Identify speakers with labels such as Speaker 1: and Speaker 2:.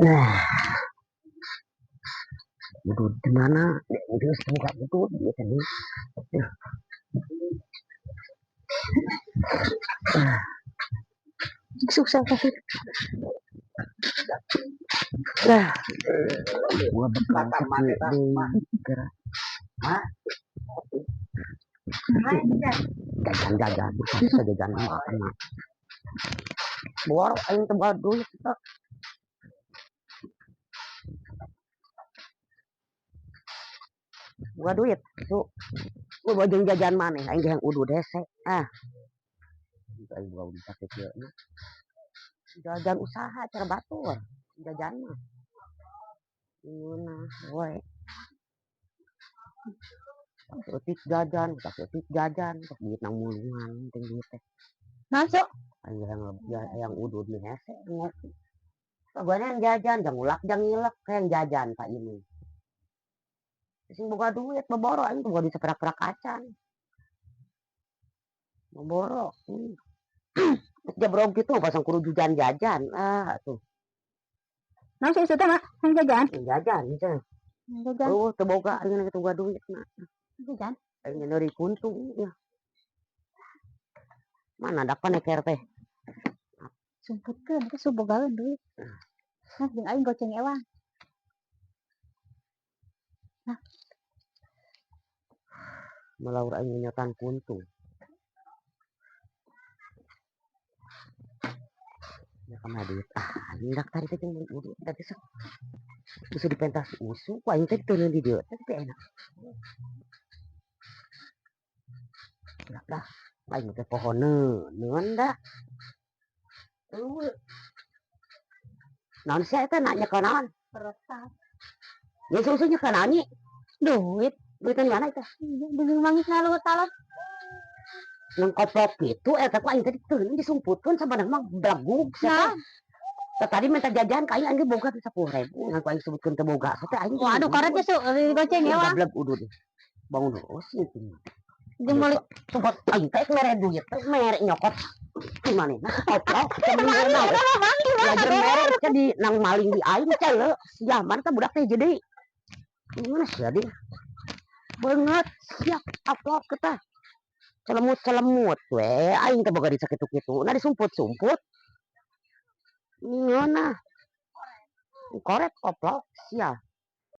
Speaker 1: Nah, udud di mana? Geus buka udud ieu teh. Ya. Sukses kasih. Nah, gua bekal sakieu deui geura.
Speaker 2: Hah?
Speaker 1: Jajan-jajan, bisa jajan mah emak. Bor aing teh boga duit teh. Boga duit, su. Gua jeung jajan maneh aing ge hayang udud hese. Ah. Aing boga duit sakieu mah. Jajan usaha cara batur, jajan mah. Ngeunah we. Saeutik jajan, saeutik jajan, sok duit nang mulungan penting duit teh.
Speaker 3: Masuk.
Speaker 1: Aing hayang udud mah hese ngopi. Pageunan jajan, jang ulak jang ngilek hayang jajan ka ini. Sing boga duit boboro aing teh boga duit saperak-perak acan. Boboro. Jabrog kitu pasang kudu jajan-jajan. Ah tuh.
Speaker 3: Naon sih teh mah hayang jajan?
Speaker 1: Hayang jajan teh.
Speaker 3: Hayang jajan.
Speaker 1: Oh, teu boga aing teu boga duit mah.
Speaker 3: Jajan.
Speaker 1: Aing nyeri kuntung ya. Mana dapan eker teh?
Speaker 3: Sumputkeun teh subogaeun duit. Nah, jeung aing goceng ewang. Nah.
Speaker 1: Melaur aing nyotan kuntung. Ya kemana duit? Ah, aing dak tadi teh jeung meuli udud teh sok. Usu dipentas usu, ku aing teh diteundeun di dieu teh teu enak. Lah, lah, aing teh pohoneun da. Eueuh. Naon sia eta nanya ka naon?
Speaker 3: Peretas.
Speaker 1: Ya susu nya ka naon nyi?
Speaker 3: Duit.
Speaker 1: Duitan mana itu?
Speaker 3: Iya, deui mangis na luhur talon.
Speaker 1: Nang koplok gitu eta ku aing teh diteundeun disumputkeun sabanah mah blegug sia teh.
Speaker 3: Nah.
Speaker 1: Tah tadi minta jajan ka aing, aing ge boga teh 10.000, ngan ku aing sebutkeun teu boga teh aing.
Speaker 3: Waduh, karet ge su goceng ya, Wang.
Speaker 1: Gablek udud. Bangun heus ieu teh.
Speaker 3: Jeung meuli
Speaker 1: Sumpah aing teh mere duit teh mere nyokot. Gimana? Nah, koplok teh
Speaker 3: Maling,
Speaker 1: meuli
Speaker 3: eta mah maling, Bang.
Speaker 1: Belajar mere teh di nang maling di aing teh leuh. Sia mana teh budak teh jadi. Gimana sih dia? Banget siap aplok teh. Celemut-celemut we aing teh boga di sakitu-kitu. Nah disumput-sumput. Ngeunah. Korek koplok sia.